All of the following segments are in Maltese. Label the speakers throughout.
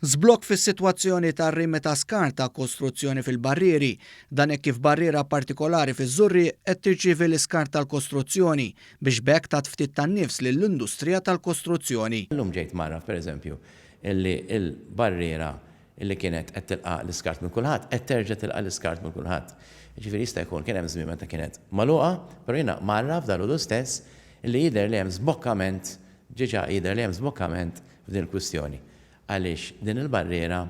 Speaker 1: Żblokk fis-sitwazzjoni tar-rimi ta' skart ta' kostruzzjoni fil-barrieri. Dan hekk kif barriera partikolari fiż-Żurrieq qed tirċievi l-iskart tal-kostruzzjoni biex b'hekk tat ftit tan-nifs lill-industrija tal-kostruzzjoni.
Speaker 2: Illum ġejt mgħarraf, per eżempju, illi l-barriera illi kienet qed tilqa' l-iskart minn kulħadd qed terġa' tilqa' l-iskart minn kulħadd. Jiġifieri jista' jkun kien hemm żmien meta kienet magħluqa, però jiena mgħarraf dalgħodu stess illi jidher li hemm żbokkament, ġiġa jidher li hemm żbokkament f'din il-kwistjoni. Għaliex din il-barriera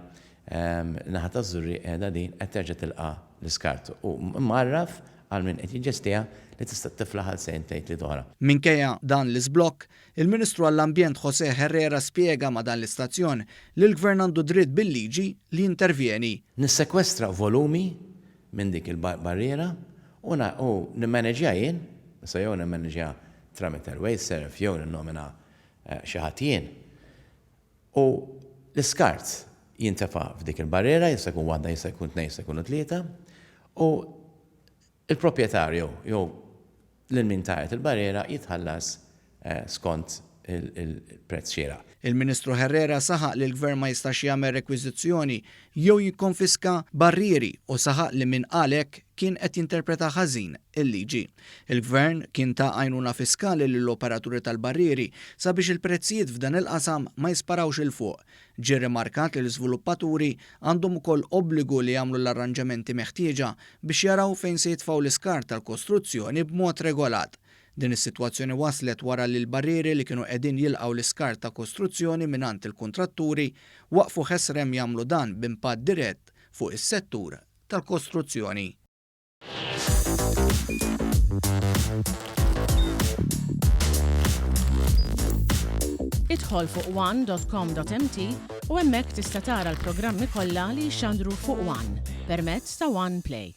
Speaker 2: naħa taż-Żurrieq qiegħda din qed terġa' tilqa' l-iskart u mgħarraf għal min qed jiġġestiha li tista' tiflaħ għal sentejn tlieta oħra.
Speaker 1: Minkejja dan l-iżblokk, il-Ministru għall-Ambjent José Herrera spjega ma' dan l-istazzjon li l-Gvern għandu dritt bil-liġi li jintervjeni.
Speaker 2: Nissekwestra volumi minn dik il-barriera u nimmaneġġja jien, issa jew nimmaneġġja tramite l-Wasteserv jew ninnomina xi ħadd jien. U l-iskart jintefa' f'dik il-barriera, jista' jkun waħda, jista' jkun tnejn, jista' jkunu tlieta, u l-proprjetarju jew lil min taret il-barriera jitħallas skont il-prezz xieraq.
Speaker 1: Il-Ministru Herrera saħaq li l-Gvern ma jistax jagħmel rekwiżizzjoni jew jikkonfiska barrieri u saħaq li min qal hekk kien qed jinterpreta ħażin il-liġi. Il-Gvern kien ta għajnuna fiskali lill-operaturi tal-barrieri sabiex il-prezzijiet f'dan il-qasam ma jisparawx 'il fuq. Ġie rrimarkat li l-iżviluppaturi għandhom ukoll obbligu li jagħmlu l-arranġamenti meħtieġa biex jaraw fejn se jitfgħu l-iskart tal-kostruzzjoni b'mod regolat. Din is-sitwazzjoni waslet wara li l-barrieri li kienu qegħdin jilqgħu l-iskart ta' kostruzzjoni mingħand il-kuntratturi waqfu ħesrem jagħmlu dan b'impatt dirett fuq is-settur tal-kostruzzjoni.
Speaker 3: Idħol fuq one.com.mt u hemmhekk tista' tara l-programmi kollha li jixxandru fuq One permezz ta' One Play.